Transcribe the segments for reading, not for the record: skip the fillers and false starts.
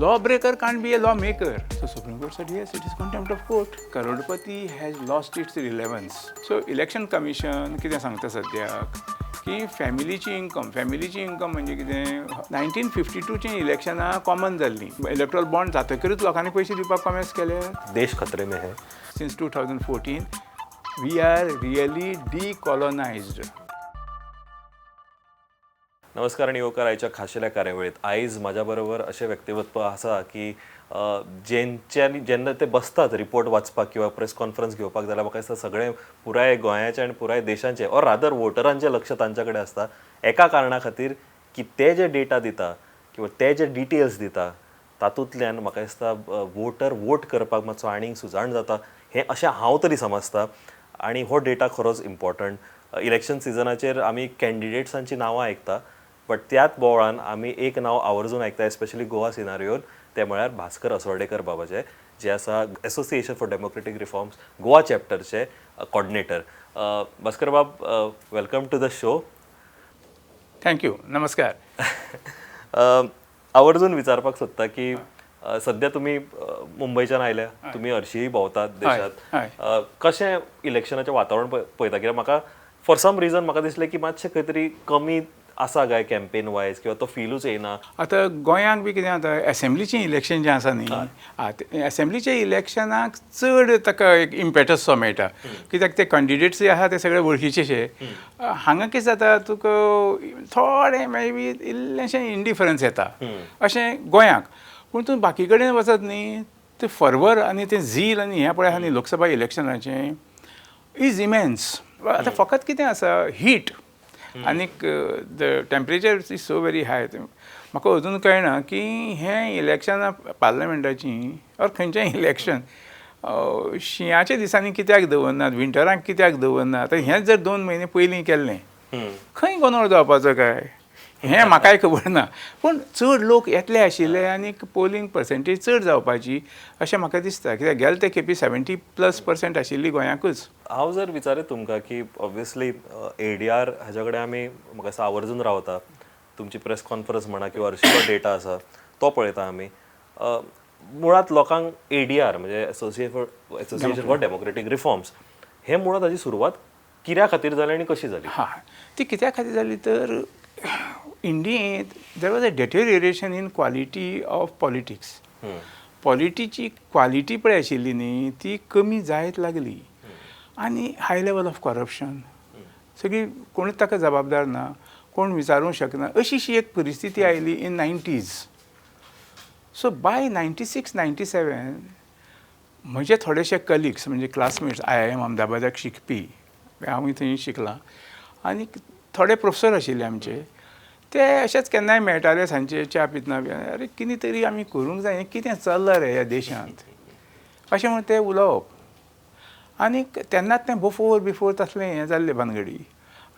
Law breaker can't be a law maker. So Supreme Court said, yes, it is contempt of court. Crorepati has lost its relevance. So Election Commission कितें सांगता सद्याक की फॅमिलीची income, फॅमिलीची income म्हणजे कितें, 1952चीं इलेक्शनां common जाल्लीं. Erectile bond जातकीरूच लोकांनी पयशे दिवपाक कॉमेस केले. देश खतरे में है. Since 2014 we are really decolonized. नमस्कार आणि येवकार आयच्या खाशेल्या कार्यावळीत. आयज म्हाज्या बरोबर अशें व्यक्तिमत्व आसा की जेंच्यांनी जेन्ना ते बसतात रिपोर्ट वाचपाक किंवा प्रेस कॉन्फरन्स घेवपाक जाल्यार म्हाका दिसता सगळें पुराय गोंयाचें आनी पुराय देशाचें ऑर रादर वोटरांचें लक्ष तांच्या कडेन आसता, एका कारणा खातीर की ते जे डेटा दिता किंवा ते जे डिटेल्स दिता तातूंतल्यान म्हाका दिसता वोटर वोट करपाक मातसो आनीक सुजाण जाता हें अशें हांव तरी समजता. आनी हो डेटा खरोच इम्पॉर्टंट. इलेक्शन सिजनाचेर आमी कॅन्डिडेट्सांची नांवां आयकता, बट त्याच बोवाळान आमी एक नांव आवर्जून आयकता, एस्पेशली गोवा सिनारियोन, तें म्हळ्यार भास्कर असोल्डेकर बाबाचें, जे आसा Association for Democratic Reforms Goa चॅप्टरचे कॉर्डिनेटर. भास्कर बाब, welcome to the show. Thank you, नमस्कार. आवर्जून विचारपाक सोदता की सध्या तुमी मुंबयच्यान आयल्या, तुमी हरशींय भोंवतात देशांत. कशें इलेक्शनाचें वातावरण पळयता? कित्याक म्हाका फॉर सम रिजन म्हाका दिसलें की मातशें खंय तरी कमी आसा काय कॅम्पेन वायज किंवा तो फिलूच येयना. आतां गोंयांत बी कितें जाता, एसेंब्लीचें इलेक्शन जें आसा न्ही, एसेंब्लीच्या इलेक्शनाक चड ताका एक इम्पेटस सो मेळटा, कित्याक ते कॅन्डिडेट्स जे आहा ते सगळे वळखीचेशे. हांगा कितें जाता, तुका थोडें मे बी इल्लेशें इंडिफरन्स येता अशें गोंयाक. पूण तूं बाकी कडेन वचत न्ही, ते फर्वर आनी तें झील आनी हें पळय आहा न्ही लोकसभा इलेक्शनाचें, is immense. आतां फकत कितें आसा, हीट आनीक the temperature is so very high. म्हाका अजून कळना की हें इलेक्शनां पार्लमेंटाचीं ऑर खंयचेंय इलेक्शन शिंयाच्या दिसांनी कित्याक दवरनात, विंटराक कित्याक दवरनात? आतां हेंच जर 2 म्हयने पयलीं केल्लें, खंय गोंदळ जावपाचो काय हें म्हाकाय खबर ना. पूण चड लोक येतले आशिल्ले आनी पोलिंग पर्संटेज चड जावपाची अशें म्हाका दिसता, कित्याक गेले ते खेपी 70+ पर्संट आशिल्ली गोंयाकूच. हांव जर विचारीत तुमकां की ऑब्वियसली एडीआर हाज्या कडेन आमी म्हाका दिसता आवर्जून रावता. तुमची प्रेस कॉन्फरन्स म्हणा किंवा हरशींचो डेटा आसा तो पळयता आमी. मुळांत लोकांक एडीआर म्हणजे असोसिएशन फॉर डेमोक्रेटीक रिफॉर्म्स हे मुळांत हाजी सुरवात कित्या खातीर जाली आनी कशी जाली? हां, ती कित्या खातीर जाली तर इंडियेंत there was a deterioration in quality of politics. पॉलिटीची quality पळय आशिल्ली न्ही, ती कमी जायत लागली आनी हाय लेवल ऑफ करप्शन, सगळी कोणूच ताका जबाबदार ना, कोण विचारूंक शकना, अशीशी एक परिस्थिती आयली in 90s. So by 96, 97 म्हजे थोडेशे कलिग्स म्हणजे क्लासमेट्स, आयआयएम अहमदाबादाक शिकपी, हांवूय थंय शिकलां, आनी थोडे प्रोफेसर आशिल्ले आमचे, ते अशेच केन्नाय मेळटाले सांजचे च्या पितना बी, "अरे, कितें तरी आमी करूंक जाय, हें कितें चल्लां रे ह्या देशांत?" अशें म्हणून ते उलोवप. आनी तेन्नाच तें बोफोर बिफोर तसलें हें जाल्लें भानगडी.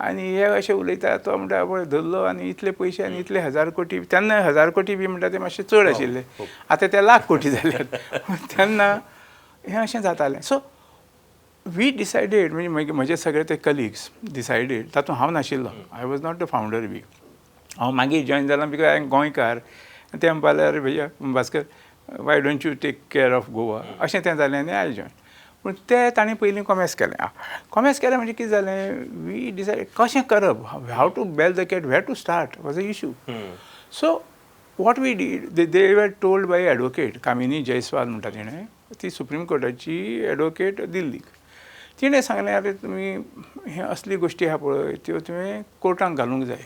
आनी हे अशें उलयता, तो म्हणटा, पळय धरलो आनी इतले पयशे आनी इतले हजार कोटी. तेन्ना हजार कोटी बी म्हणटा ते मातशे चड आशिल्ले, आतां ते लाख कोटी जाल्यात. तेन्ना हें अशें जातालें. सो we decided, म्हणजे मागीर म्हजे सगळे ते कलिग्स डिसायडेड, तातूंत हांव नाशिल्लो, I was not the founder बी, हांव मागीर जॉयन जाला because हांवें गोंयकार. ते म्हणपाक लागले, "अरे भैया Bhaskar, why don't you take care of Goa?" अशें तें जालें आनी I join. पूण ते ताणें पयलीं कॉमेस केलें. कॉमेस केलें म्हणजे कितें जालें, we decide कशें करप, how to bell the cat, where to start was a issue. So what we did, they were told by advocate Kamini Jaiswal म्हणटा तिणें, ती सुप्रीम कोर्टाची एडवोकेट दिल्लीक, तिणें सांगलें, "अरे, तुमी हे असली गोश्टी आहा पळय, त्यो तुवें कोर्टाक घालूंक जाय."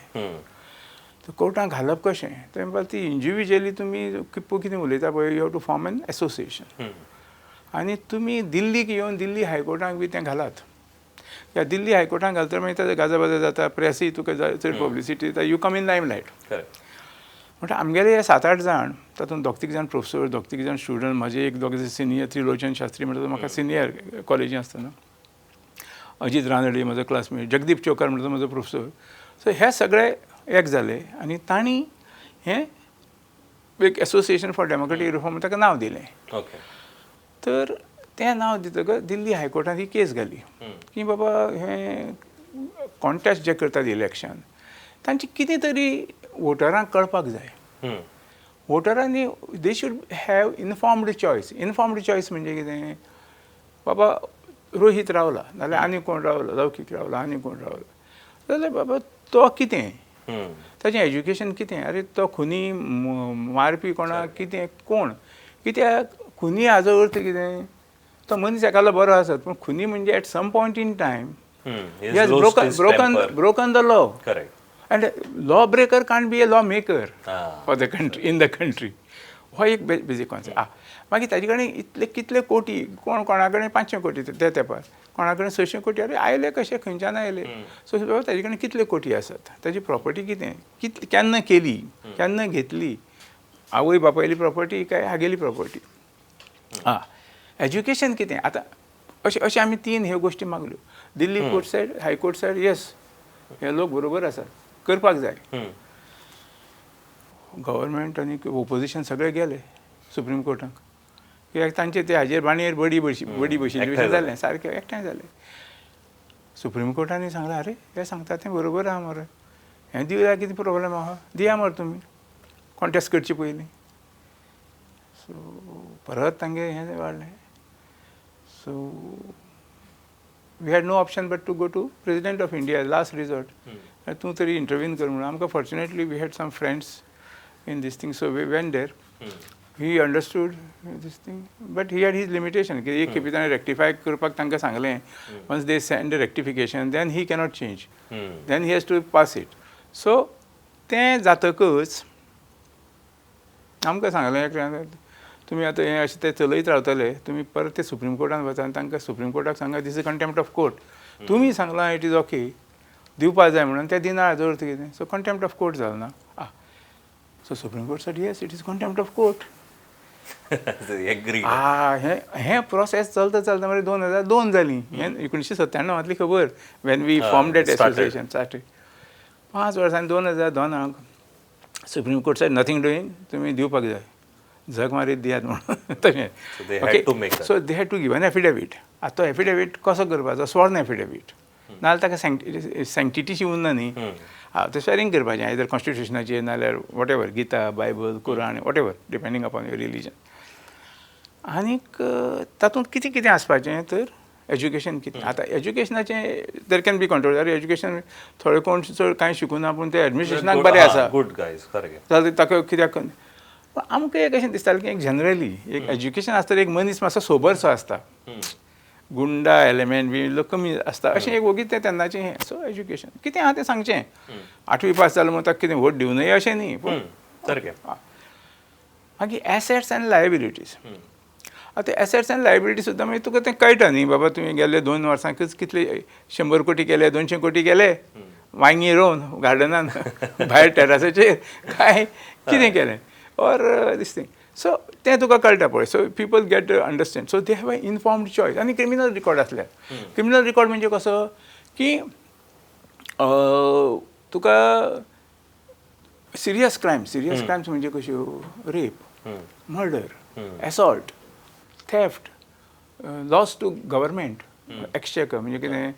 तर कोर्टाक घालप कशें? ते म्हणपाक, ती इंडिविज्युअली तुमी कितें उलयता पळय, you have to form an association आनी तुमी दिल्लीक येवन दिल्ली हायकोर्टाक बी तें घालात. ह्या दिल्ली हायकोर्टाक घालता मागीर ताजो गाजाबाजा जाता, प्रेसूय तुका चड पब्लिसिटी दिता, you come in limelight. म्हणटा आमगेले हे सात आठ जाण, तातूंत दोग तीग जाण प्रोफेसर, दोग तीग जाण स्टुडंट, म्हजे एक दोग सिनियर, त्रिलोचन शास्त्री म्हणटा तो म्हाका सिनियर कॉलेजीन आसतना, अजीत रानडे म्हजो क्लासमेट, जगदीप चोकर म्हणटा तो म्हजो प्रोफेसर. सो हे सगळे एक जाले आनी तांणी हें एक असोसिएशन फॉर डेमोक्रेटीक रिफॉर्म ताका नांव दिलें. तर तें नांव दितकच दिल्ली हायकोर्टान ही केस घाली की बाबा, हें कॉन्टेस्ट जे करतात इलेक्शन, तांची कितें तरी वोटरांक कळपाक जाय. वोटरांनी they should have informed choice. Informed choice म्हणजे कितें? बाबा रोहीत रावला नाल्यार आनी कोण रावलो, लौकीक रावला, आनी कोण रावलो जाल्यार बाबा तो कितें, ताचें एज्युकेशन कितें, आरे तो खुनी मारपी कोणाक कितें कोण, कित्याक खुनी हाजो अर्थ कितें, तो मनीस एकालो बरो आसत पूण खुनी म्हणजे at some point in time he has broken the law. Correct. And law breaker can't be a law maker for the country, in the country. हो एक बेजीक कॉन्सेप्ट. आं, मागीर ताजे कडेन इतले कितले कोटी, कोण कोणा कडेन 500 कोटी ते तेंपार, कोणा कडेन 600 कोटी, अरे आयले कशे, खंयच्यान आयले? सो बाबा ताजे कडेन कितले कोटी आसात, ताजी प्रॉपर्टी कितें, कितली केन्ना केली, केन्ना घेतली, आवय बापायली प्रॉपर्टी काय हागेली प्रॉपर्टी. आं, एज्युकेशन कितें. आतां अशें अशें आमी तीन ह्यो गोश्टी मागल्यो. Delhi court said, high court said yes, हे लोक बरोबर आसात, करपाक जाय. गव्हर्मेंट आनी ओपोजिशन सगळे गेले सुप्रीम कोर्टाक, कित्याक तांचे ते हाजेर बाणयेर बडी बशी बडी बशिल्ली एकठांय जालें, सारकें एकठांय जालें. सुप्रीम कोर्टान सांगलें अरे हे सांगता तें बरोबर आहा मरे, हें दिवया कितें प्रोब्लेम आहा, दिया मरे तुमी कॉन्टेस्ट करचे पयलीं. सो परत तांगे हें वाडलें. So we had no option but to go to President of India, last resort. तूं तरी इंटरवीन कर म्हणून. आमकां fortunately we had some friends in this thing, so we went there. He understood this thing, but he had his limitation की एक खेपे ताणें rectify करपाक तांकां सांगलें, once they send rectification then he cannot change, then he has to pass it. So तें जातकच आमकां सांगलें एकल्यान, तुमी आतां हें अशें तें चलयत रावतले, तुमी परत ते सुप्रीम कोर्टान वचा आनी तांकां सुप्रीम कोर्टाक सांगा this is contempt of court, तुमी सांगलां it is okay दिवपा जाय म्हणून, तें दिना हाजो अर्थ कितें, सो कंटेम्प्ट ऑफ कोर्ट जालो ना. आं, so Supreme Court said yes, it is contempt of court. Agree. आ, हें हें प्रोसेस चलता चलता मागीर 2002 जालीं. हें 1997तली खबर, when we form that association started. 5 वर्सांनी 2002 Supreme Court said nothing doing, तुमी दिवपाक जाय, झक मारीत दियात म्हणून तशें. So they had to give an affidavit. आतां तो एफिडेवीट कसो करपाचो, स्वर्न एफिडेवीट, नाजाल्यार ताका सँक्टिटीशी उरना न्ही. आं, तें स्वेरींग करपाचें आयदर कॉन्स्टिट्युशनाचेर नाजाल्यार whatever, Gita, Bible, Quran, whatever, depending upon your religion. आनीक तातूंत कितें कितें आसपाचें तर एज्युकेशन कितें. आतां एज्युकेशनाचें there can be controversy. Education थोडे कोण चड कांय शिकूना पूण ते एडमिनिस्ट्रेशनाक बरें आसा, गूड गायज, सारकें जाल्यार ताका कित्याक. आमकां एक अशें दिसतालें की एक जनरली एक एज्युकेशन आसता एक मनीस मातसो सोबरसो आसता, गुंडा एलिमेंट बी लोक कमी आसता, अशें एक वोगीत तें तेन्नाचें हें. सो एज्युकेशन कितें आहा तें सांगचें, 8वी पास जालो म्हणून ताका कितें वोट दिवं नये अशें न्ही, पूण सारकें. मागीर एसेट्स आनी लायबिलिटीज. आतां एसेट्स आनी लायबिलिटी सुद्दां मागीर तुका तें कळटा न्ही, बाबा तुवें गेल्ले 2 वर्सांकच कितले 100 कोटी केले, 200 कोटी केले, वांगी रोवन गार्डनान भायर टेरासाचेर काय कितें केलें ऑर these thing. सो तें तुका कळटा पळय. So people get understand, so they have a informed choice. आनी क्रिमिनल रिकॉर्ड आसल्यार, क्रिमिनल रिकॉर्ड म्हणजे कसो की तुका सिरियस क्रायम, सिरियस क्रायम्स म्हणजे कश्यो, rape, murder, assault, theft, loss to government exchequer, म्हणजे कितें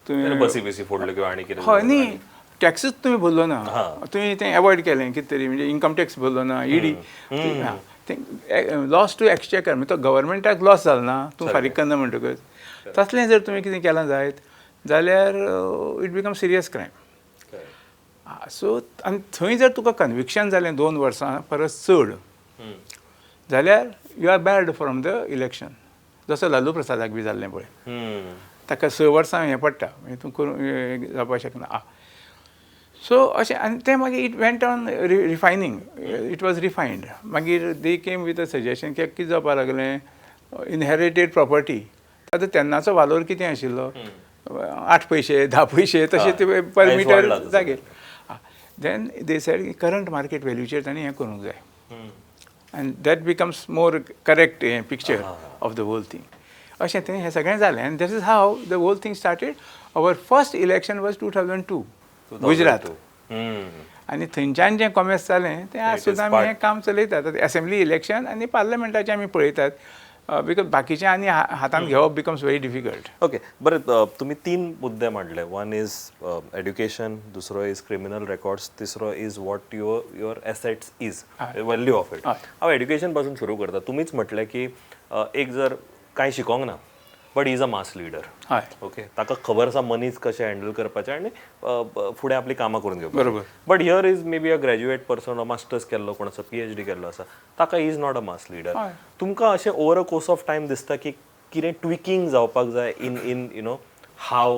तुवें बसी बिसी फोडल्यो किंवा आनी कितें, हय न्ही, टॅक्सूच तुमी भरलो ना, तुवें तें एवॉयड केलें कितें तरी, म्हणजे इन्कम टॅक्स भरलो ना, ईडी, तें लॉस टू एक्सचेकर म्हणजे तो गव्हर्मेंटाक लॉस जालो ना, तूं फारीक करना म्हणटकच. तसलें जर तुवें कितें केलां जायत जाल्यार it become serious crime. So आनी थंय जर तुका कन्विक्शन जालें 2 वर्सां परस चड जाल्यार you are barred from the election. जसो लालू प्रसादाक बी जाल्लें पळय, ताका 6 वर्सां हें पडटा, मागीर तूं करूं जावपाक शकना. आं, सो अशें. आनी तें मागीर it went on refining, it was refined. मागीर they came with a suggestion की कितें जावपाक लागलें, इनहेरिटेड प्रॉपर्टी, आतां तेन्नाचो वालोर कितें आशिल्लो, 8 पयशे 10 पयशे तशें ते पर मिटर जागेर. Then they said current market व्हॅल्यूचेर तांणी हें करूंक जाय, and that becomes more correct picture of the whole thing. अशें तें हें सगळें जालें. And that is how the whole thing started. Our first election was 2002 Gujarat, आनी थंयच्यान जें कॉमेस जालें तें आज सुद्दां आमी हें काम चलयतात. एसेंब्ली इलेक्शन आनी पार्लमेंटाचें आमी पळयतात. Because बाकीचें आनी हातांत घेवप बिकम्स व्हेरी डिफिकल्ट. ओके, बरें, तुमी तीन मुद्दे मांडले. वन is education, दुसरो is criminal records, तिसरो is what your assets is, value of it. हांव एड्युकेशन पासून सुरू करता. तुमीच म्हटलें की एक जर कांय शिकोंक ना, but is a mass leader. Okay, ताका खबर आसा मनीस कशें हँडल करपाचें आनी फुडें आपली कामां करून घेवपाक. But here is maybe a graduate person, masters केल्लो कोण आसा, पीएचडी केल्लो आसा, ताका is not a mass leader. तुमकां अशें over a course of time दिसता की कितें ट्विकींग जावपाक जाय in you know how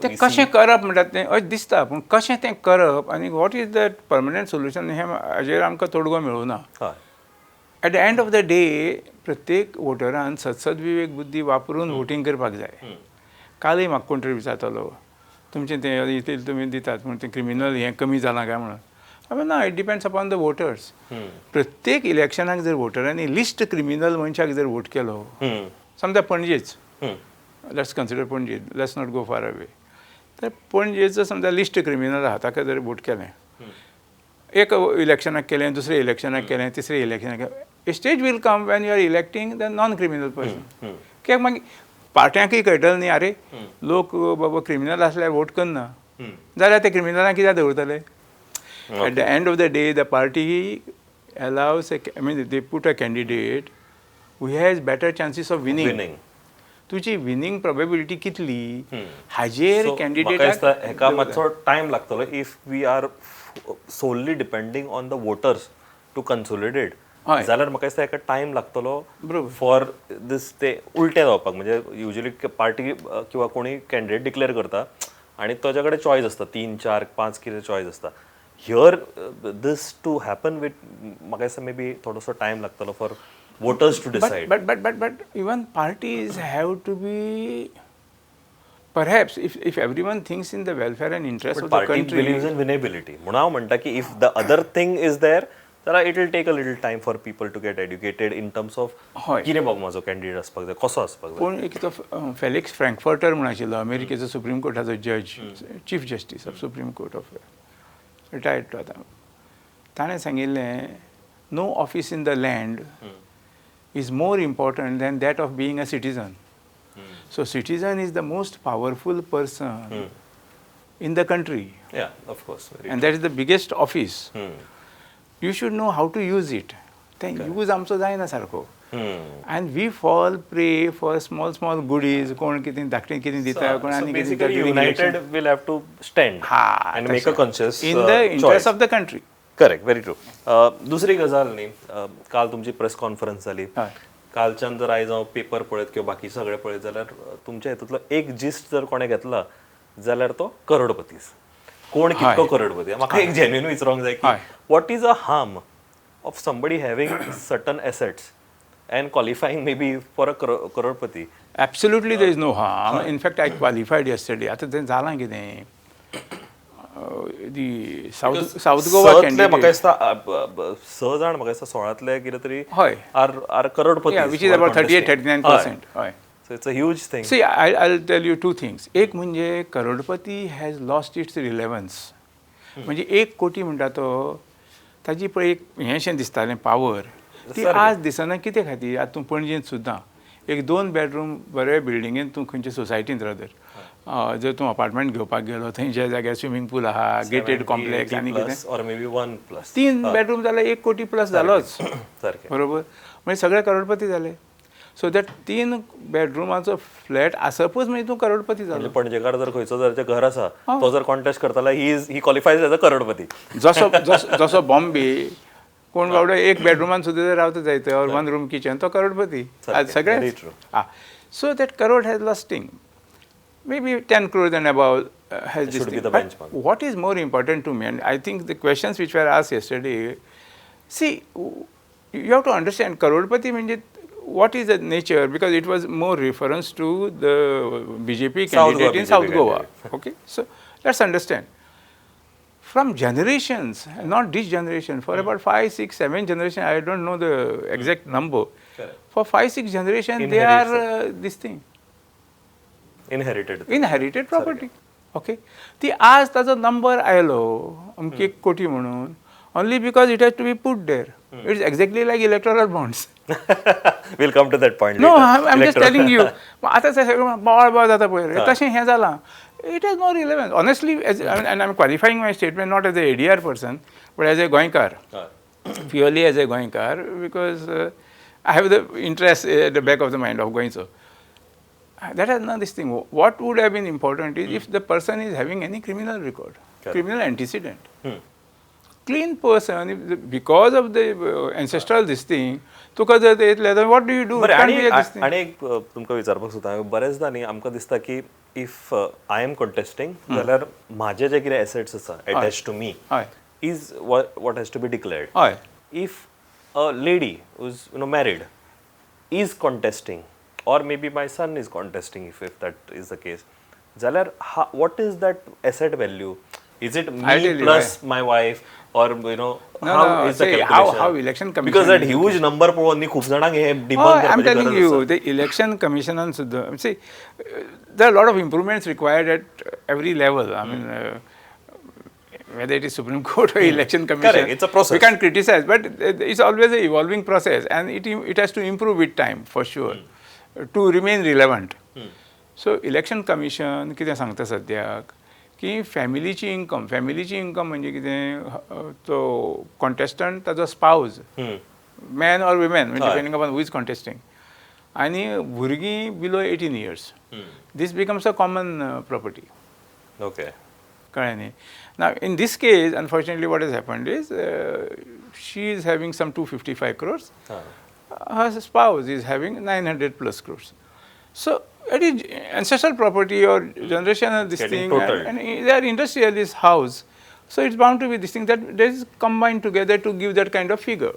तें कशें करप म्हणटात तें अशें दिसता, पूण कशें तें करप आनी what is the permanent solution हें हाजेर आमकां तोडगो मेळूना. At the end of the day, प्रत्येक वोटरान सदसद विवेक बुद्धी वापरून वोटींग करपाक जाय. कालय म्हाका कोण तरी विचारतालो, तुमचें तें इतलें तुमी दितात पूण तें क्रिमिनल हें कमी जालां काय म्हणून. हांवें ना, it depends upon the voters. प्रत्येक इलेक्शनाक जर वोटरांनी लिस्ट क्रिमिनल मनशाक जर वोट केलो, समजा पणजेच, let's consider Panaji, let's not go far away, तर पणजेचो समजा लिस्ट क्रिमिनल आहा, ताका जर वोट केलें, एक इलेक्शनाक केलें, दुसऱ्या इलेक्शनाक केलें, तिसऱ्या इलेक्शनाक केलें, a stage will come when you are electing the non criminal person. कित्याक मागीर पार्ट्यांकूय कळटलें न्ही, आरे लोक बाबा क्रिमिनल आसल्यार वोट करना जाल्यार ते क्रिमिनलांक कित्याक दवरतले? At the end of the day, the party allows, I mean, they put a candidate who has better chances of winning. Winning. तुजी विनींग प्रोबेबिलिटी कितली हाजेर म्हाका कॅन्डिडेट. दिसता हेका मातसो टायम लागतलो if we are solely depending on the voters to consolidate, जाल्यार म्हाका दिसता हेका टायम लागतलो फॉर दीस ते उलटें जावपाक. म्हणजे युजली पार्टी किंवा कोणी कॅन्डिडेट डिक्लेअर करता आनी ताच्या कडेन चॉयस आसता, तीन चार पांच कितें चॉयस आसता. Here this to happen with म्हाका दिसता मे बी थोडोसो टायम लागतलो for voters to decide. But even parties have to be, perhaps if everyone thinks in the welfare and interest of the party country. Believes in winnability, म्हणून हांव म्हणटा की if the other thing is there जाल्यार it will take a little time for people to get educated in terms of कितें बाबा म्हजो candidate आसपाक जाय, कसो आसपाक जाय. पूण एक तो फेलिक्स फ्रँकफर्टर म्हूण आशिल्लो, अमेरिकेचो सुप्रीम कोर्टाचो जज, chief justice of Supreme Court of, retired तो आतां, ताणें सांगिल्लें, no office in the land is more important than that of being a citizen. So citizen is the most powerful person in the country. Yeah, of course. And that is the biggest office. You should know how to use it. तें use आमचो जायना सारको and we fall prey for small small goodies. कोण कितें धाकटें कितें दिता, कोण आनी कितें दिता during United election. Will have to stand and make a conscious in the interest of the country. Correct, very true. दुसरी गजाल न्ही, काल तुमची प्रेस कॉन्फरन्स जाली. कालच्यान जर आयज हांव पेपर पळयत किंवा बाकी सगळें पळयत जाल्यार तुमच्या हितूंतलो एक जिस्ट जर कोणें घेतला जाल्यार तो करोडपतीस. कोण कितको करोडपती, म्हाका एक जेन्युइन विचारूंक जाय की what is a harm of somebody having certain assets and qualifying maybe for a crorepati? Absolutely there is no harm. In fact, I qualified yesterday. आतां तें जालां कितें, दी सावथ गोवा म्हाका कॅन्डिडेट दिसता स जाण, म्हाका दिसता 16तले कितें तरी are crorepati. Which is about 38-39%, हय. So it's a huge thing. See, I tell you two things. एक म्हणजे crorepati has lost it's relevance. म्हणजे 1 कोटी म्हणटा तो ताजी पळय एक हेंशें दिसतालें, पावर, ती आज दिसना. कितें खातीर? आतां तूं पणजेंत सुद्दां एक दोन बेडरूम बरे बिल्डिंगेंत, तूं खंयचे सोसायटींत रादर, जर तूं अपार्टमेंट घेवपाक गेलो, थंयच्या जाग्यार स्विमींग पूल आहा, गेटेड कॉम्प्लेक्स आनी कितें, or may be one plus. तीन बेडरूम जाल्यार 1 कोटी प्लस जालोच. बरोबर, म्हणजे सगळे करोडपती जाले. सो that तीन बेडरुमाचो फ्लॅट आसपूच म्हणजे तूं करोडपती जालो. म्हणजे पणजेकार जर खंयचो जर घर आसा, तो जर कॉन्टेस्ट करता, he is he qualifies as a crorepati. जसो जसो जसो बॉम्बे कोण बाबडो एक बेडरुमान सुद्दां जर रावता जायत ऑर वन रूम किचन, तो करोडपती आज सगळे. Very true. Ah, so that crore has losting, maybe 10 crores and above has this Should be thing. the But benchmark. What is more important to me, and I think the questions which were asked yesterday, see, you have to understand crorepati म्हणजे what is the nature, because it was more reference to the BJP South Goa candidate in BJP South Goa. Candidate. Okay, so let's understand. From generations, not this generation, for about five, six, seven generation, I don't know the exact number. Correct. For five, six generation, they Inherit. Are this thing. Inherited. Inherited property, okay. ती आज ताजो number आयलो अमके 1 कोटी म्हणून Only because it has to be put there. It's exactly like electoral bonds. We'll come to that point. No, I am just telling you. आतां सगळें बोवाळ बोवाळ जाता पळय, तशें हें जालां. It has no relevance, honestly, as and I am qualifying my statement not as a ADR person but as a Goenkar, purely as a Goenkar, because I have the interest at the back of the mind of गोंयचो. That has not this thing. What would have been important is if the person is having any criminal record, criminal antecedent. Clean person, if the, because of the ancestral this thing, तुका जर ते येतले, then what do you do? बरें, It can't आनी be a this thing. आनी एक तुमकां विचारपाक सोदता हांव. बरेचदा न्ही आमकां दिसता की if I am contesting जाल्यार म्हाजे जे कितें एसेट्स आसा attach to me is what has to be declared. If a lady who's married is contesting, or maybe my son is contesting, if that is the case, जाल्यार what is that asset value? Is it me I'll tell you. Plus my wife or No, how no, is the see, calculation? how election commission because that is huge number पळोवन न्ही खूप जाणांक हे Oh, debunk I'm करपाची telling गरज you, आसा. The election commission on सुद्दां, see, there are a lot of improvements required at every level. I mean, whether it is Supreme Court or Election Commission. Correct, it's a process. We can't criticize, but it's always an evolving process and it has to improve with time for sure to remain relevant. So, Election Commission कितें सांगता सद्याक की फॅमिलीची income, फॅमिलीची income म्हणजे कितें, तो कॉन्टेस्टंट, ताजो spouse, man or women, depending upon who is contesting, आनी भुरगीं below 18 years, this becomes a common property. कळ्ळें न्ही? Now in this case, unfortunately, what has happened is she is having some 255 crores, her spouse is having 900 plus crores. So it is ancestral property or generational this Getting thing, totaled. And they are industrialist house. So it's bound to be this thing that there is combined together to give that kind of figure.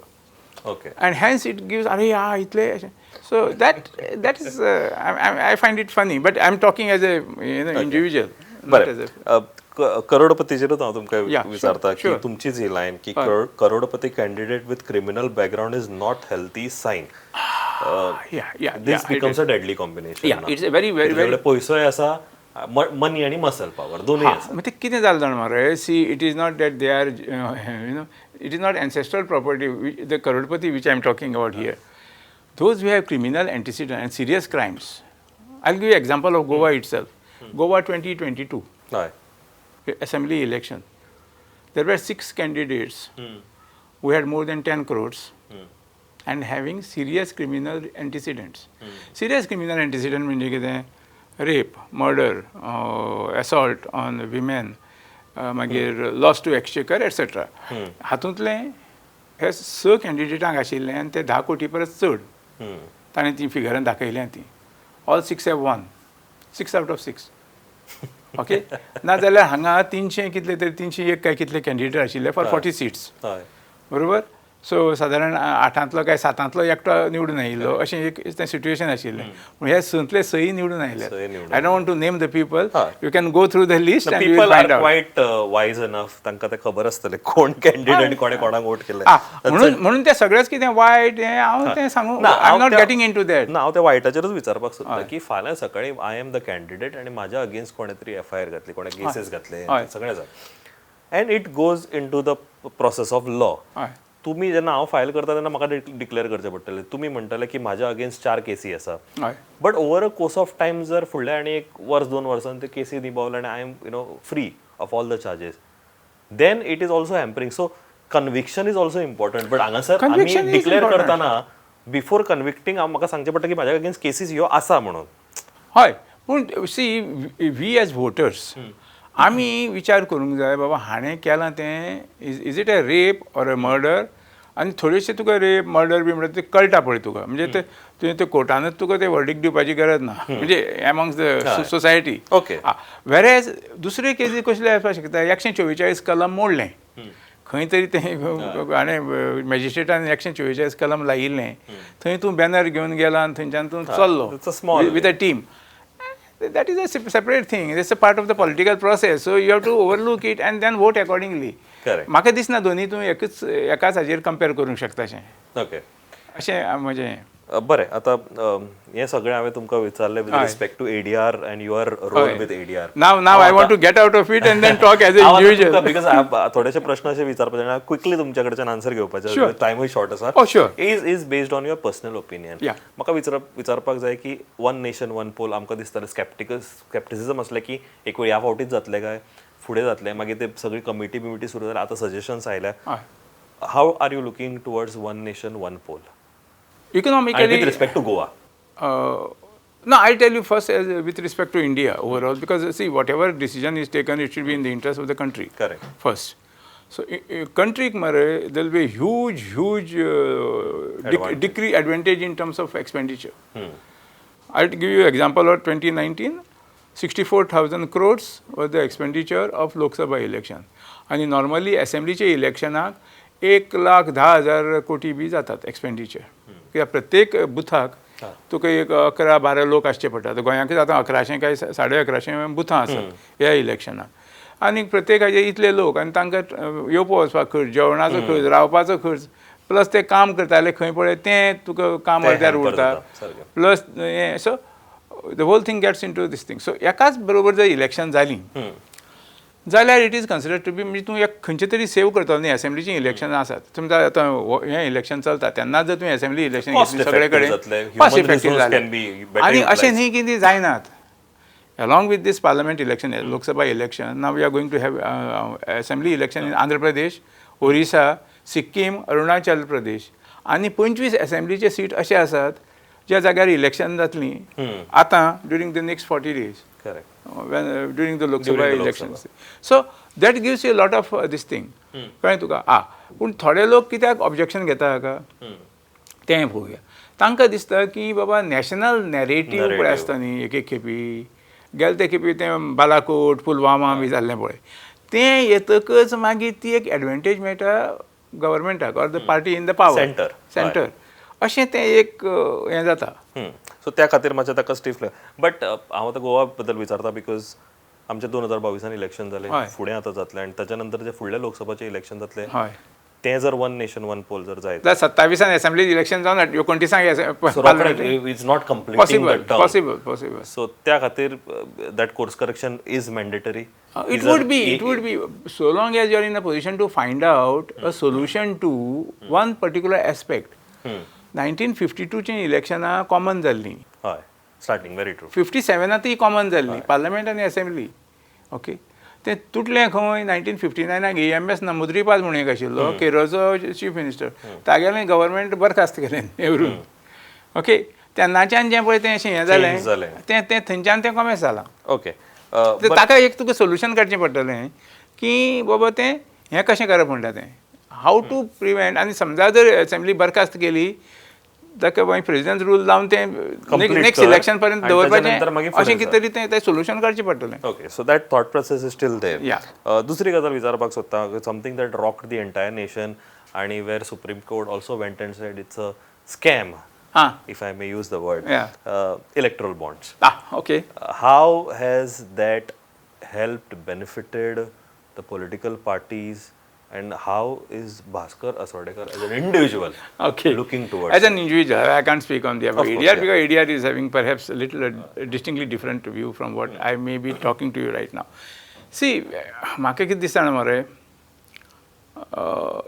And hence it gives, अरे yeah, इतले अशें. So that is, I find it funny, but I'm talking as a individual, not as बरें, a करोडपतीचेरूच हांव तुमकां विचारता की तुमचीच ही line की crorepati candidate with criminal background is not healthy sign. This becomes a deadly combination. Yeah, it's a very, very, very पयसोय आसा, money आनी मसल पावर दोनूय आसा. मग ते कितें जालें जाणा मरे, see, it is not that they are it is not ancestral property, the crorepati which I am talking about here. Those who have criminal antecedent and serious crimes. I give you example of Goa itself. Goa 2022 assembly election, there were six candidates who had more than 10 crores and having serious criminal antecedents. Serious criminal antecedent म्हणजे कितें? Rape, murder, assault on women, मागीर loss two exchequer etcetera. हातूंतले हे स कॅन्डिडेटांक आशिल्ले आनी ते 10 कोटी परस चड ताणें ती फिगरां दाखयल्या ती. All six have won, six out of six, okay? नाजाल्यार हांगा तिनशे कितले तरी, 301 काय कितले कॅन्डिडेट आशिल्ले फॉर 40 सीट्स. बरोबर? सो सादारण आठांतलो काय सातांतलो एकटो निवडून आयिल्लो अशें एक तें सिट्युएशन आशिल्लें, पूण हे संतले सई निवडून आयले. सय निवडून. I don't want to name the people. You can go through the list and you people are find out. Quite wise enough, तांकां ते खबर आसतलें कोण कॅन्डिडेट आनी कोणे कोणाक वोट केले. म्हणून म्हणून तें सगळेंच कितें वायट हें हांव तें सांगू, I am not getting into that. ना, हांव त्या वायटाचेरूच विचारपाक सोदता की फाल्यां सकाळी I am the candidate आनी म्हाज्या अगेन्स्ट कोणे तरी एफआयआर घातली, कोणे केसीस घातले, सगळें जालें and it goes into the process of law. तुमी जेन्ना हांव फायल करता तेन्ना म्हाका डिक्लेअर करचें पडटलें. तुमी म्हणटले की म्हाज्या अगेन्स्ट चार केसी आसा, but over a course of time जर फुडल्या आनी एक वर्स दोन वर्सान त्यो केसी निभावले आनी I am free of all the charges, then it is also hampering. So conviction is also important, but हांगासर आमी Conviction is declare important. करतना बिफोर कन्विक्टींग म्हाका सांगचें पडटा की म्हाज्या अगेन्स्ट केसीस ह्यो आसा म्हणून. हय, पूण सी, we as voters आमी विचार करूंक जाय, बाबा हाणें केलां तें is it a rape or a murder? आनी थोडेशे तुका रेप मर्डर बी म्हणटा ते कळटा पळय तुका, म्हणजे ते तुवें ते कोर्टानूच तुका ते वर्डीक दिवपाची गरज ना, म्हणजे एमॉंग्स the society. वेरेज दुसरे केसी कसले आसपाक शकता, 144 कलम मोडलें खंय तरी, तें हाणें मॅजिस्ट्रेटान 144 कलम लायिल्लें, थंय तूं बॅनर घेवन गेला आनी थंयच्यान तूं चल्लो It's a small with a team. That is a separate thing. It's a part of the political process. So you have to overlook it and then vote accordingly. म्हाका दिसना दोन्ही तूं एकच एकाच हाजेर कंपेर करूंक शकता अशें. अशें म्हजें. बरें, आतां हें सगळें हांवें तुमकां विचारलें with respect to ADR and your role with ADR. Now I want to get out of it and then talk as a individual. Because थोडेशे प्रश्न अशे विचारपाचे आनी क्विकली तुमच्या कडच्यान आन्सर घेवपाचे, टायमूय शॉर्ट आसा. Oh, sure. Is based on your personal opinion. म्हाका विचारपाक जाय की वन नेशन वन पोल आमकां दिसतालें, स्कॅप्टिकल स्कॅप्टिसिजम आसलें की एक वेळ ह्या फावटीच जातलें काय फुडें जातलें, मागीर ते सगळी कमिटी बिमिटी सुरू जाली, आतां सजेशन्स आयल्या. How are you looking towards one nation one poll Economically, with respect to Goa? No, I'll tell you first as, with respect to India overall, because see, whatever decision is taken, it should be in the interest of the country. Correct. First. So, country मरे, there will be a huge, huge decree advantage in terms of expenditure. I'll give you example of 2019, 64,000 crores was the expenditure of Lok Sabha election. आणि normally असेंब्लीचे इलेक्शनाक 1,10,000 कोटी बी जातात expenditure, कित्याक प्रत्येक बुथाक तुका एक 11-12 लोक आसचे पडटा. गोंयांकूच आतां 1100 काय 1150 बुथां आसात ह्या इलेक्शनाक आनी प्रत्येकाचे इतले लोक आनी तांकां येवपा वचपाक खर्च, जेवणाचो खर्च, रावपाचो खर्च, प्लस ते काम करताले खंय पळय तें तुका काम तें अर्द्यार hamper उरता. जाता, सारकें. प्लस हें, so the whole thing gets into this thing. So एकाच बरोबर जर इलेक्शन जालीं जाल्यार it is considered to be, म्हणजे तूं एक खंयचे तरी सेव करतलो न्ही. असेंब्लीचीं इलेक्शनां आसात, समजा आतां हें इलेक्शन चलता तेन्नाच जर तुवें असेंब्ली इलेक्शन Cost घेतली सगळे effective कडेन जातलें, cost human effective resource can be जालें. better आनी अशें utilized. न्ही की ती जायनात. Along with this parliament election, Lok Sabha election, now we are going to have assembly election in Andhra Pradesh, Orissa, Sikkim, Arunachal Pradesh आनी 25 असेंब्लीचे seat अशे आसात ज्या जाग्यार इलेक्शन जातली आतां during the next 40 days, correct when during the Lok Sabha During the Lok elections. So that gives you a lot of this thing. कळ्ळें तुका? आ पूण थोडे लोक कित्याक ऑब्जेक्शन घेता हाका तें पळोवया. तांकां दिसता की बाबा नॅशनल नॅरेटीव पळय Narrative. आसता न्ही, एक एक खेपी गेले ते खेपी तें बालाकोट, पुलवामा बी जाल्लें पळय, तें येतकच मागीर ती एक एडवांटेज मेळटा गव्हर्मेंटाक or the party in the power. Center. Centre. अशें तें एक हें जाता. सो त्या खातीर मातशें ताका स्टीफ, बट हांव आतां गोवा बद्दल विचारता because आमचें 2022 इलेक्शन जालें, फुडें आतां जातलें आनी ताच्या नंतर जे फुडले लोकसभाचें इलेक्शन जातलें तें जर वन नेशन वन पोल जर जायत, जाल्यार 27 असेंब्ली इलेक्शन जावन 29 is not completing the possible. Term. Possible, possible. So त्या खातीर that course correction is mandatory. It would be, so long as you are in a position to find out a solution to one particular aspect. 1952 ची इलेक्शनां common जाल्लीं. हय, starting, very true. 57 ती common जाल्ली, parliament आनी assembly, okay. तें तुटलें खंय? 1959 E M S नंबुद्रीपाद म्हणून एक आशिल्लो केरळचो चीफ मिनिस्टर, तागेलें गव्हर्मेंट बरखास्त केलें नेहरून, ओके. तेन्नाच्यान जें पळय तें अशें हें Change जालें. जालें, तें तें थंयच्यान तें कॉमेस जालां. तर ताका एक तुका सोल्युशन काडचें पडटलें की बाबा तें हें कशें करप म्हणटा तें, हाव टू प्रिवेंट. आनी समजा जर असेंब्ली बरखास्त केली ताका मागीर प्रेजिडेंट रूल लावन तें Complete next कर. इलेक्शन पर्यंत आनी ताच्या नंतर दवरपाचें, मागीर फुडें अशें कितें तरी तें तें सोल्युशन काडचें पडटलें. Okay, so that thought process is still there. Yeah. दुसरी गजाल विचारपाक सोदता, something that rocked the entire nation आणि where Supreme Court also went and said it's a scam, if I may use the word, electoral bonds. Ah okay. How has that helped, benefited the political parties, and how is Bhaskar Asodekar as an individual looking towards? As an individual, I can't speak on behalf of Of course, ADR because ADR is having perhaps a little distinctly different view from what I may be talking to you right now. See, म्हाका कितें दिसता जाणा मरे,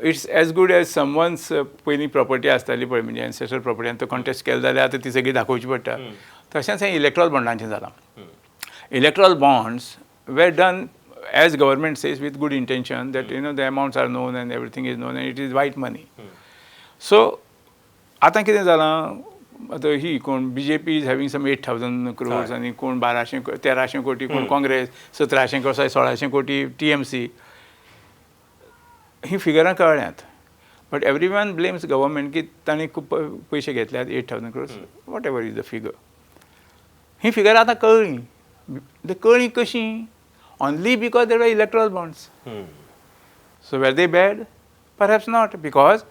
it's as good as someone's पयलीं property आसताली पळय, म्हणजे एन्सेस्ट्रल property, आनी तो कॉन्टेस्ट केलो जाल्यार आतां ती सगळी दाखोवची पडटा, तशेंच हें इलेक्ट्रॉल बॉन्डांचें जालां. Electoral bonds were done, as government says, with good intention that the amounts are known and everything is known and it is white money. So आतां कितें जालां, आतां ही कोण BJP is having some 8,000 crores आनी कोण 1200 1300 कोटी, कोण काँग्रेस 1700 कोटी, 1600 कोटी टीएमसी, ही फिगरां कळ्ळ्यांत. But everyone blames government की तांणी खूब पयशे घेतल्यात, 8,000 crores, whatever is the figure. He figure आतां कळ्ळी. ते कळ्ळी कशीं? Only because there were electoral bonds. So were they bad? Perhaps not, because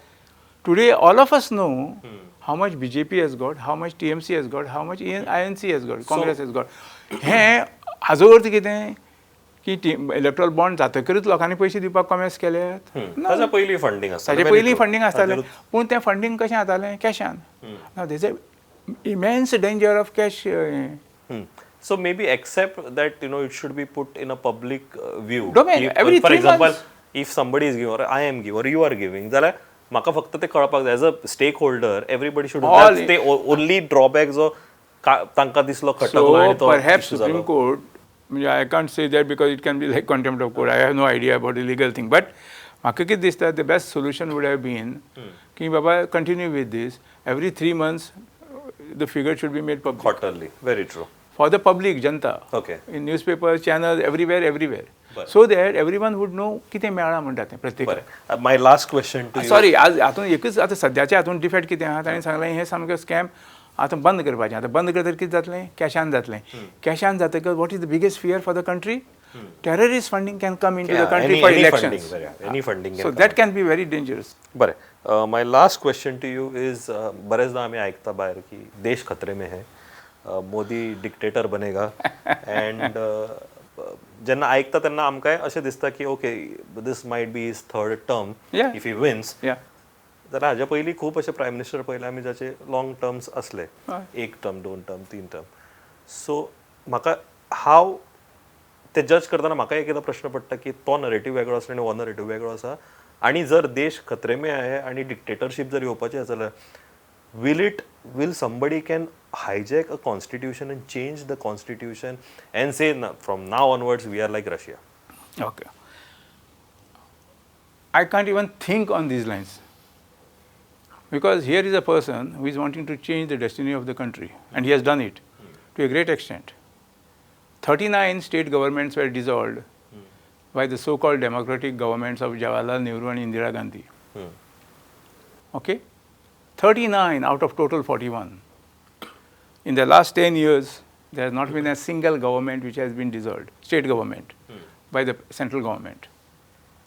today all of us know how much BJP has got, how much TMC has got, how much INC has got, Congress has got. हें हाजो अर्थ कितें की Electral bond जातकच लोकांनी पयशे दिवपाक कॉमेस केल्यात? ताच्या पयलीं फंडींग आसता. ताचे पयलीं फंडींग आसतालें, पूण तें फंडींग कशें जातालें? कॅशान. Now there's a immense danger of cash. So maybe accept that it should be put in a public view. Domain, every for 3 example, months. If somebody is giving or I am giving or you are giving, जाल्यार म्हाका फक्त ते कळपाक जाय, as a stakeholder everybody should All ते only drawback जो तांकां दिसलो खटकलो So आनी तो perhaps issue जालो. Supreme Court, म्हणजे I can't say that because it can be like contempt of court. I have no idea about the legal thing. But म्हाका कितें दिसता, the best solution would have been की बाबा, continue with this. Every 3 months the figure should be made public. Quarterly, very true. For the public, Janata. In newspaper, channels, everywhere, everywhere. बरें. So that everyone would know कितें मेळ्ळां म्हणटा तें प्रत्येक. बरें, my last question to sorry, आज हातून एकूच आतां सद्याच्या हातून डिफेक्ट कितें आहा, ताणें सांगलें हें सामकें स्कॅम आतां बंद करपाचें. आतां बंद करतकीर कितें जातलें? कॅशान जातलें. कॅशान जातकच what is the biggest fear for the country? Terrorist funding can come into the country for elections. Any funding. So that can be very dangerous. बरें, my last question to you is, बरेचदा आमी आयकता भायर की देश खतरे में है, Modi dictator बनेगा, अँड जेन्ना आयकता तेन्ना आमकांय अशें दिसता की okay, this might be his third term if he wins. जाल्यार हाज्या पयलीं खूब अशे प्रायम मिनिस्टर पळयले आमी जाचे लॉंग टर्म्स असले, एक टर्म, दोन टर्म, तीन टर्म. सो म्हाका हांव ते जज करतना म्हाका एक एकदां प्रश्न पडटा की तो नरेटीव वेगळो आसा आनी हो नरेटीव वेगळो आसा, आनी जर देश खतरे में आहे आनी डिक्टेटरशीप जर येवपाची आसा जाल्यार will somebody can hijack a constitution and change the constitution and say from now onwards we are like Russia? Okay. I can't even think on these lines. Because here is a person who is wanting to change the destiny of the country, and he has done it to a great extent. 39 state governments were dissolved by the so called democratic governments of Jawaharlal Nehru and Indira Gandhi. Okay? 39 out of total 41. In the last 10 years, there has not been a single government which has been dissolved, state government, by the central government.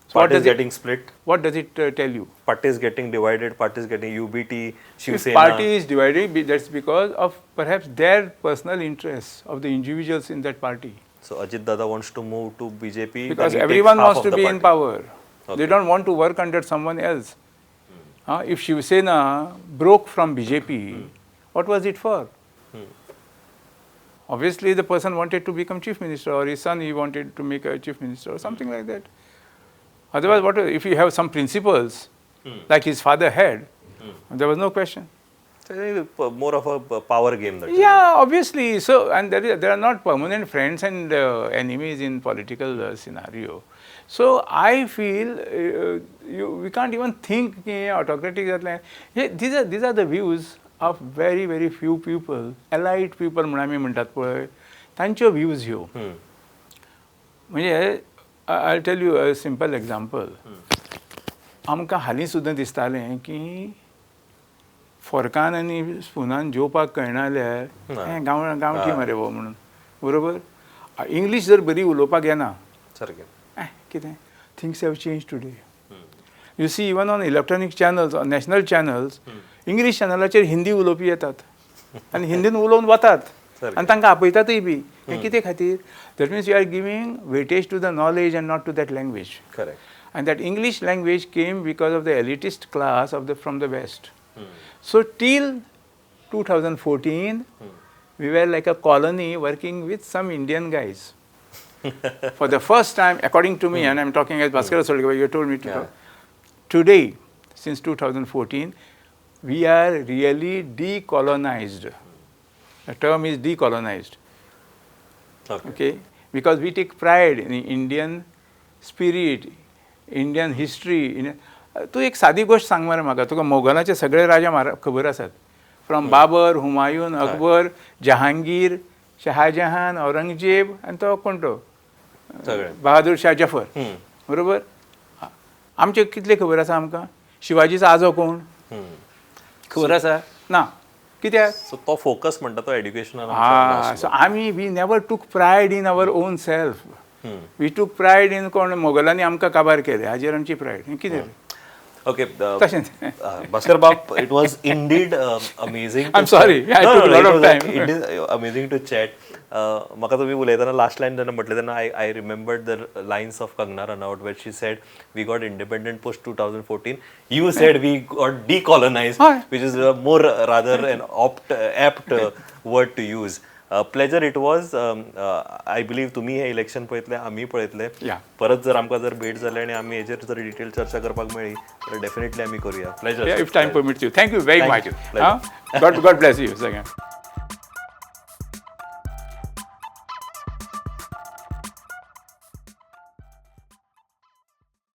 So what Parties does it, getting split, what does it tell you? Parties getting divided, parties getting UBT, Shiv If Sena. Party is divided, that's because of perhaps their personal interests of the individuals in that party. So Ajit Dada wants to move to BJP. Because then he takes everyone half wants of to the be in party. Power. They don't want to work under someone else. If Shiv Sena broke from BJP, what was it for? Obviously, the person wanted to become chief minister, or his son he wanted to make a chief minister, or something like that. Otherwise, what if you have some principles, like his father had, there was no question. So, more of a power game. That is. Yeah, obviously. So, and there are not permanent friends and enemies in political scenario. So, I feel we can't even think की हें autocratic जातलें. हे these are the views of very very few people, elite people म्हूण आमी म्हणटात पळय, तांच्यो views ह्यो. म्हणजे I tell you a simple example. आमकां हालीं सुद्दां दिसतालें की फोर्कान आनी स्पुनान जेवपाक कळना जाल्यार हें गांवठी मरे हो म्हणून, बरोबर? इंग्लीश जर बरी उलोवपाक येना, सारकें. कितें, things have changed today. You see, even on electronic channels, on national channels, English चॅनलाचेर Hindi उलोवपी येतात आनी हिंदीन उलोवन वतात सारकें. आनी तांकां आपयतातूय बी. हें कितें खातीर? That means you are giving weightage to the knowledge and not to that language. Correct. And that English language came because of the elitist class from the West. So till 2014, we were like a colony working with some Indian guys. For the first time, according to me, and I'm talking as Bhaskar Solgava, you told me to talk. Today, since 2014, we are really decolonized. The term is decolonized. Okay? Because we take pride in Indian spirit, Indian history. तूं एक सादी गोश्ट सांग मरे म्हाका, तुका मोगलाचे सगळे राजा म्हारा खबर आसात, फ्रॉम बाबर, हुमायून, अकबर, जहांगीर, शहाजहान, औरंगजेब आनी तो कोण तो सगळे. बहादूर शाह जफर, बरोबर? आमचे कितले खबर आसा आमकां? शिवाजीचो आजो कोण खबर आसा ना? कित्याक? सो तो फोकस म्हणटा तो एड्युकेशनल. हा, सो आमी we never took pride in our own self. We took pride in कोण, मोगलांनी आमकां काबार केले हाजेर आमची प्रायड. कितें? ओके. तशेंच. Bhaskar Bab, it was indeed amazing. I'm sorry, I took a lot of time. It is amazing to chat. म्हाका तुमी उलयतना लास्ट लायन जेन्ना म्हटलें तेन्ना I remembered the lines of Kangana Ranaut, where she said, "We got independent post 2014." You said, "We got decolonized," हय. Which is more rather an apt word to use. Pleasure it was. I believe तुमी हे election पळयतले, आमी पळयतले. परत जर आमकां जर भेट जाली आनी आमी हेजेर जर डिटेल चर्चा करपाक मेळ्ळी तर डेफिनेटली आमी करूया. Pleasure. If time permits you. Thank you very Thank much. You. Pleasure. God bless you. सगळ्यांक.